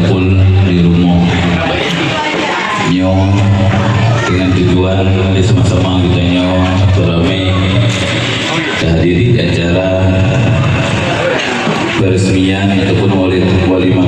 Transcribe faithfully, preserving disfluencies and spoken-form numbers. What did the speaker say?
Pun di rumoh nyoe dengan tujuan di sama-sama kita nyoe ramé tahadiri acara peresmian ataupun wali, walimah